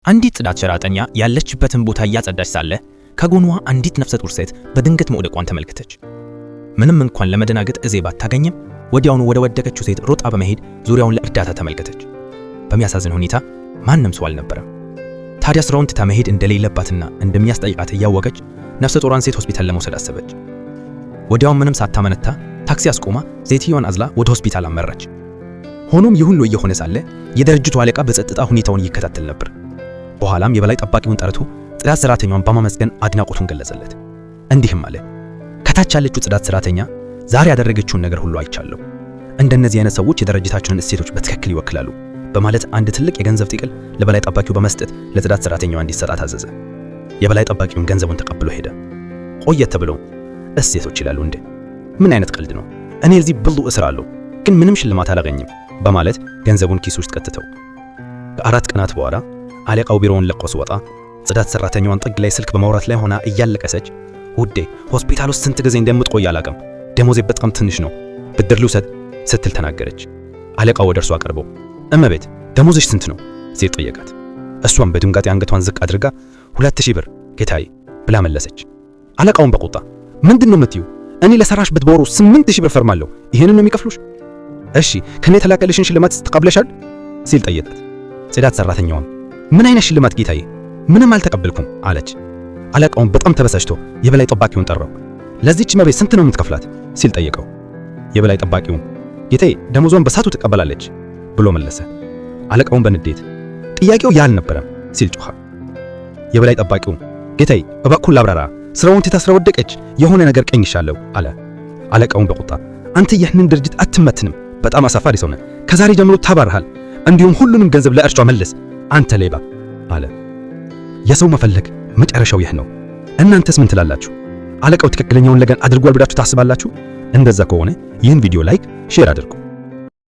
አንዲት ጽዳት ሰራተኛ ያለችበትን ቦታ እያጸዳች ሳለ ከጎኗ አንዲት ነፍሰ ጡር ሴት በድንገት መውደቋን ተመልከተች። ምንም እንኳን ለመደናገጥ ጊዜ ባታገኝም ወዲያውኑ ወደ ወደቀችው ሴት ሮጣ በመሄድ ዙሪያውን ለእርዳታ ተመልከተች። በሚያሳዝን ሁኔታ ማንም ሰው አልነበረም። ታዲያ ስራውን ትታ መሄድ እንደሌለባትና እንደሚያስጠይቃት እያወቀች ነፍሰ ጡሯን ሴት ሆስፒታል ለመውሰድ አሰበች። ወዲያውም ምንም ሳታመነታ ታክሲ አስቆማ ሴትዮዋን አዝላ ወደ ሆስፒታል አመራች። ሆኖም ይህ ሁሉ እየሆነ ሳለ የድርጅቱ አለቃ በጸጥታ ሁኔታውን ይከታተል ነበር። በኋላም የበላይ ጠባቂውን ጠርቶ ጽዳት ሰራተኛዋን በማመስገን አድናቆቱን ገለጸለት። እንዲህም አለ፣ ከታች ያለችው ጽዳት ሰራተኛ ዛሬ ያደረገችውን ነገር ሁሉ አይቻለሁ። እንደነዚህ አይነት ሰዎች የድርጅታችንን እሴቶች በትክክል ይወክላሉ በማለት አንድ ትልቅ የገንዘብ ጥቅል ለበላይ ጠባቂው በመስጠት ለጽዳት ሰራተኛዋ እንዲሰጣት አዘዘ። የበላይ ጠባቂውም ገንዘቡን ተቀብሎ ሄደ። ቆየት ተብሎ እሴቶች ይላሉ እንዴ? ምን አይነት ቀልድ ነው? እኔ እዚህ ብሉ እስራለሁ፣ ግን ምንም ሽልማት አላገኝም በማለት ገንዘቡን ኪሱ ውስጥ ከተተው። ከ4 ቀናት በኋላ አለቃው ቢሮውን ለቆ ሲወጣ ጽዳት ሰራተኛዋን ጥግ ላይ ስልክ በማውራት ላይ ሆና እያለቀሰች ውዴ፣ ሆስፒታል ውስጥ ስንት ጊዜ እንደምትቆይ አላውቅም፣ ደሞዜ በጣም ትንሽ ነው፣ ብድር ልውሰድ ስትል ተናገረች። አለቃው ወደ እርሷ ቀርቦ እመቤት፣ ደሞዝሽ ስንት ነው ሲል ጠየቃት። እሷም በድንጋጤ አንገቷን ዝቅ አድርጋ 2000 ብር ጌታዬ ብላ መለሰች። አለቃውም በቁጣ ምንድን ነው የምትይው? እኔ ለሰራሽበት በወሩ 8000 ብር ፈርማለሁ። ይሄንን ነው የሚከፍሉሽ? እሺ፣ ከኔ የተላከልሽን ሽልማት ተቀብለሻል ሲል ጠየቃት። ጽዳት ሰራተኛዋም ምን አይነት ሽልማት ጌታዬ? ምንም አልተቀበልኩም አለች። አለቃውም በጣም ተበሳጭቶ የበላይ ጠባቂውን ጠራው። ለዚህች እመቤት ስንት ነው የምትከፍላት ሲል ጠየቀው። የበላይ ጠባቂውም ጌታዬ፣ ደሞዟን በሰዓቱ ትቀበላለች ብሎ መለሰ። አለቃውም በንዴት ጥያቄው ያ አልነበረም ሲል ጮኸ። የበላይ ጠባቂውም ጌታዬ፣ እባክዎን ላብራራ፣ ስራውን ትታ ስለወደቀች የሆነ ነገር ቀንሻለሁ አለ። አለቃውም በቁጣ አንተ ይህንን ድርጅት አትመጥንም፣ በጣም አሳፋሪ ሰው ነህ፣ ከዛሬ ጀምሮ ተባረሃል፣ እንዲሁም ሁሉንም ገንዘብ ለእርሷ መልስ፣ አንተ ሌባ አለ። የሰው መፈለግ መጨረሻው ይህ ነው። እናንተስ ምን ትላላችሁ? አለቃው ትክክለኛውን ነገር አድርጓል ብላችሁ ታስባላችሁ? እንደዛ ከሆነ ይህን ቪዲዮ like፣ share አድርጉ።